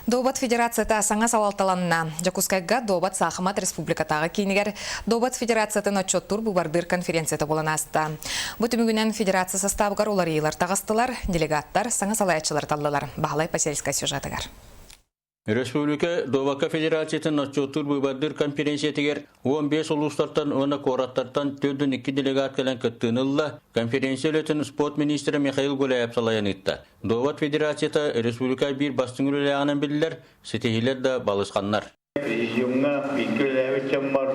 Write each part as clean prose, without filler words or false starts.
Дуобат Федерацията саҥа салалталанна. Дьокуускайга Дуобат Саахымат республикатааҕы киинигэр Дуобат Федерациятын отчуоттуур-быыбардыыр конференцията буолан ааста. Бу түмүгүнэн федерация састаабыгар уларыйыылар таҕыстылар, делегаттар саҥа салайааччылары таллылар. Баһылай Посельскай сюжетыгар. Республика Дуобакка Федерациятын отчуоттуур-быыбардыыр конференциятыгар 15 улуустартан уонна куораттартан 42 делегат кэлэн кыттыыны ылла. Конференция үлэтин спорт министрэ Михаил Гуляев салайан ыытта. Дуобат федерацията республика биир бастыҥ үлэлээҕинэн биллэр, ситиһиилэр да балысханнар. Президиумҥа бииргэ үлэлээбит дьоммор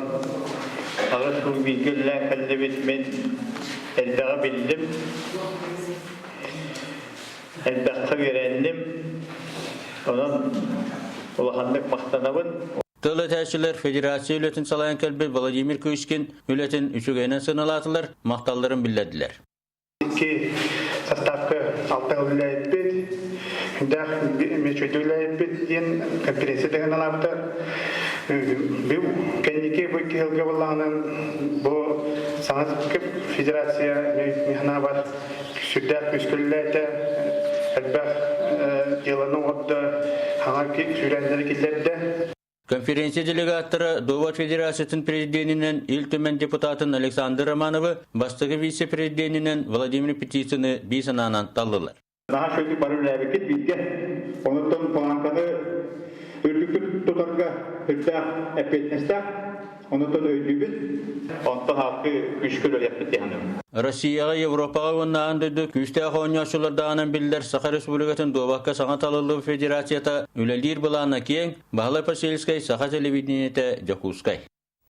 8 сыл бииргэ үлэлээн кэллибит, мин элбэҕи биллим, элбэххэ үөрэнним, онон улаханнык махтанабын. Тыл этээччилэр федерация үлэтин салайан кэлбит Владимир Кычкин үлэтин үчүгэйинэн сыаналаатылар, махталларын биллэрдилэр. Икки составка алта үлэлээбиппит, дах мечуйда үлэлээбиппит диэн конференция дыгыналаабыта. Бу кэнники бу икки сылга буоллаҕынан бу саҥа федерация механабар сүрдээх күүскэ үлэлээтэ, элбэх дьыаланы оҥордо, хаҥа сүүрээннэри киллэрдэ. Конференция делегаттара Дуобат Федерациятын президенинэн Ил Түмэн депутатын Александр Романовы, бастакы вице-президенинэн Владимир Птицыны бии санаанан таллылар. Наһаа үчүгэйдик бары үлэлээбиккит бииргэ. Онуттан планканы үрдүктүк тутарга үрдээх эппиэтинэстээх. Онуттан өйдүүбүт. Онтон алты күүскэ үлэлиэхпит диэхинэбин. Россияҕа, Европаҕа уонна аан дойду күүстээх оонньооччулардаҕынан биллэр Саха Республикатын дуобакка саҥа талыллыбыт федерацията үлэлиир былаана киэҥ, Баһылай Посельскай, Саха телевидениетэ, Дьокуускай.